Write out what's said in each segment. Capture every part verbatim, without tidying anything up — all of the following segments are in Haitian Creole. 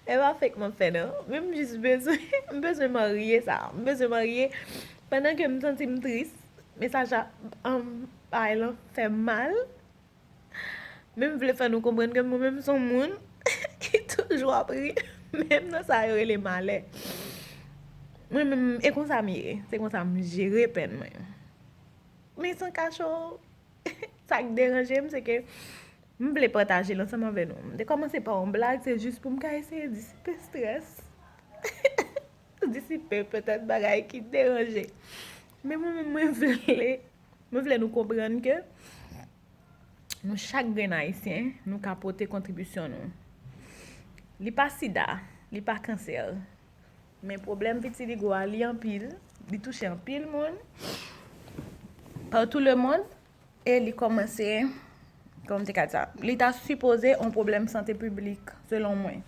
E pa fake m ap fè non. Men m jis bezwen, m bezwen marye sa. M bezwen marye pandan ke m santi m tris. Mesaj a, um, bagay lan fè m mal. Men m vle fè nou konprann ke mwen menm se yon moun ki toujou ap ri, menm nan sa yo rele malè. Mwen menm, e konsa m ye. Se konsa m jere pèn mwen. Men san kache w, sa k deranje m, se ke m vle pataje l ansanm avè nou. M te kòmanse pa yon blag, se jis pou m ka eseye disipe strès. Disipe petèt bagay ki deranje. Men mwen menm, mwen vle, mwen vle nou konprann ke nou chak grenn Ayisyen, nou ka pote kontribisyon nou. Li pa sida, li pa kansè. Men pwoblèm vitiligo a, li anpil, li touche anpil moun. Partout le monde, e li kòmanse, kòman m te ka di sa? Li ta sipoze yon pwoblèm sante piblik, selon mwen.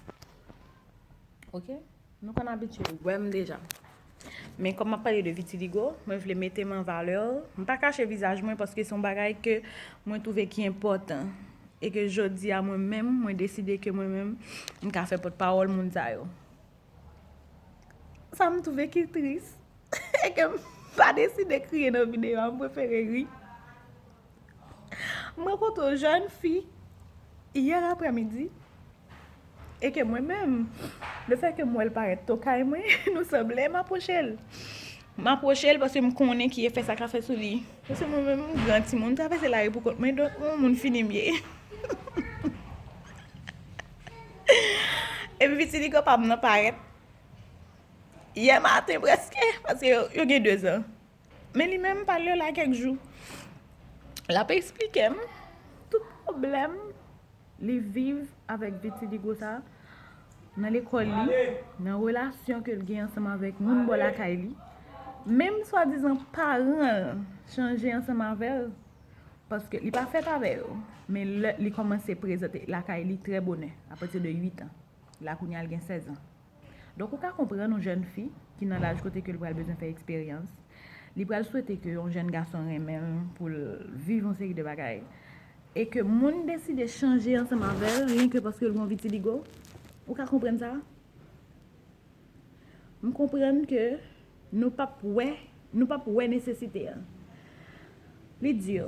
Ok? Nou konn abitye wè m deja. Men kòm m ap pale de vitiligo, mwen vle mete m an valè. M pa kache vizaj mwen paske se yon bagay ke mwen twouve ki enpòtan. E ke jodi a mwen menm, mwen deside ke mwen menm, m ka fè pòtpawòl moun sa yo. Sa m twouve ki tris. E ke m pa deside kriye nan videyo a, m prefere ri. M rankontre yon jèn fi yè aprèmidi. E ke mwen menm, lefètke m wè l parèt to kay mwen, nou sanble, m apwoche l. M apwoche l paske m konnen ki efè sa ka fè sou li. Paske mwen menm, m gran timoun, travèse lari pou kont mwen, donk, yon moun fini m ye. Epi vitiligo pa m nan parèt yè maten prèske, paske yo, yo gen de zan. Men li menm, m pale la kèk jou. L ap eksplike m tout pwoblèm li viv avèk vitiligo sa nan lekòl li, nan relasyon ke l gen ansanm avèk moun bò lakay li. Menm swadizan paran l chanje ansanm avè l, paske li pa fèt avè yo. Men lè li kòmanse prezante lakay li trè bonè, apati de uit an. La kounye a l gen sèz an. Donk, ou ka konprann yon jèn fi ki nan laj kote ke l pral bezwen fè eksperyans, li pral swete ke yon jèn gason renmen l pou l viv yon seri de bagay, e ke moun deside chanje ansanm avè l, renke paske l gen vitiligo, ou ka konprann sa? M konprann ke nou p ap wè, nou p ap wè nesesite a. Li di,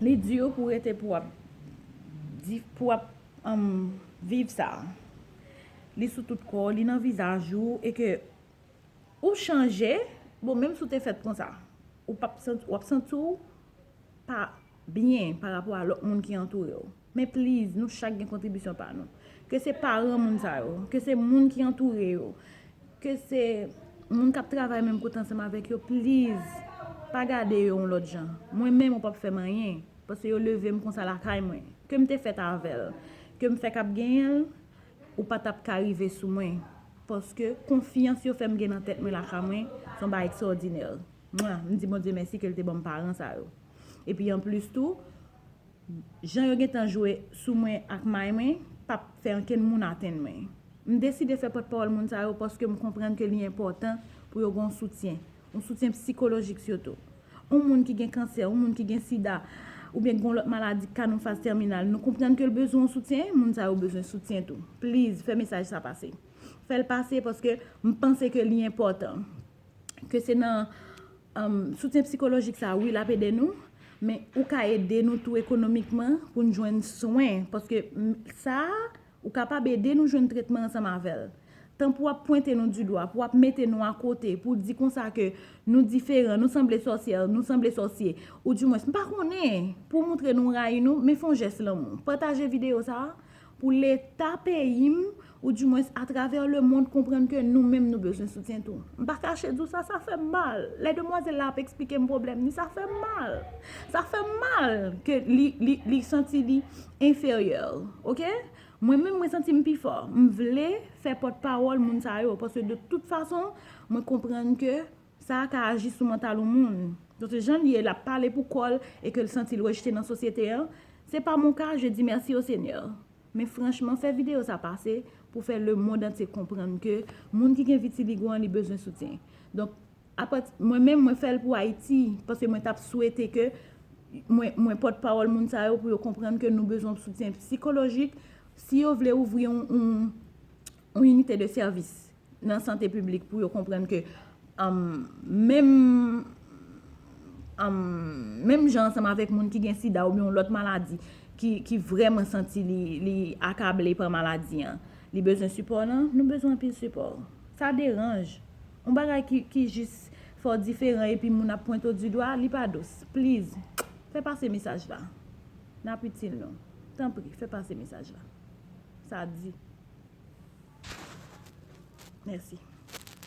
li di pou w rete pou w ap di, pou w ap, um, viv sa. Li sou tout kò w, li nan vizaj ou, e ke ou chanje, bon, menm si w te fèt konsa, ou p ap santi, w ap santi w pa byen pa rapò a lòt moun ki antoure w. Men please, nou chak gen kontribisyon pa nou. Ke se paran moun sa yo, ke se moun ki antoure yo, ke se moun k ap travay menm kote ansanm avèk yo, please, pa gade yo yon lòt jan. Mwen menm, ou p ap fè m anyen, paske yo leve m konsa lakay mwen. Ke m te fèt avè l, ke m fèk ap genyen l, ou pa t ap ka rive sou mwen. Paske konfyans yo fè m gen nan tèt mwen, lakay mwen, se yon bagay ekstraòdinè. Mwen, m di Bondye mèsi ke l te ban m paran sa yo. Epi anplis tou, jan yo gentan jwe sou mwen ak may mwen p ap fè ankenn moun atenn mwen. M deside fè pòtpawòl moun sa yo paske m konprann ke li enpòtan pou yo gen yon soutyen, yon soutyen sikolojik sitou. Yon moun ki gen kansè, yon moun ki gen sida, oubyen gen yon lòt maladi k ka nan faz tèminal, nou konprann ke l bezwen yon soutyen, moun sa yo bezwen soutyen tou. Please, fè mesaj sa pase. Fè l pase paske m panse ke li enpòtan. Ke se nan, um, soutyen sikolojik sa, wi, l ap ede nou, men ou ka ede nou tou ekonomikman pou n jwenn swen, paske, m, sa, ou kapab ede nou jwenn tretman ansanm avè l. Tan pou w ap pwente nou di dwa, pou w ap mete nou akote, pou w di konsa ke nou diferan, nou sanble sòsyè, nou sanble sòsye, oudimwens, m pa konnen, pou w montre nou rayi nou, men fè yon jès lanmou. Pataje videyo sa a pou leta peyi m, oudimwens atravè lemonn, konprann ke nou menm nou bezwen soutyen tou. M pa kache di w sa, sa fè m mal. Lè demwazèl la ap eksplike m pwoblèm li, sa fè m mal. Sa fè m mal ke li, li, li santi li enferyè, oke? Mwen menm, mwen santi m pi fò. M vle fè pòtpawòl moun sa yo, paske de tout fason, mwen konprann ke sa ka aji sou mantal yon moun. Donk, se jan l ye, l ap pale pou kò l e ke l santi l rejte nan sosyete an. C'est pas mon cas, je dis merci au Seigneur. Men franchman, fè videyo sa pase pou fè lemonn antye konprann ke moun ki gen vitiligo an, li bezwen soutyen. Donk, apati, mwen menm, mwen fè l pou Ayiti, paske mwen t ap swete ke mwen, mwen pòtpawòl moun sa yo pou yo konprann ke nou bezwen soutyen sikolojik. Si yo vle ouvri yon, yon, yon inite de sèvis nan sante piblik pou yo konprann ke um, menm um, menm jan ansanm avèk moun ki gen sida oubyen yon lòt maladi ki, ki vrèman santi li, li akable pa maladi an, li bezwen sipò nan, nou bezwen anpil sipò. Sa deranj. Yon bagay ki, ki jis fè w diferan epi moun ap pwente w di dwa, li pa dous. Please, fè pase mesaj la. N ap itil nou. Tanpri, fè pase mesaj la. Sa di. Mèsi.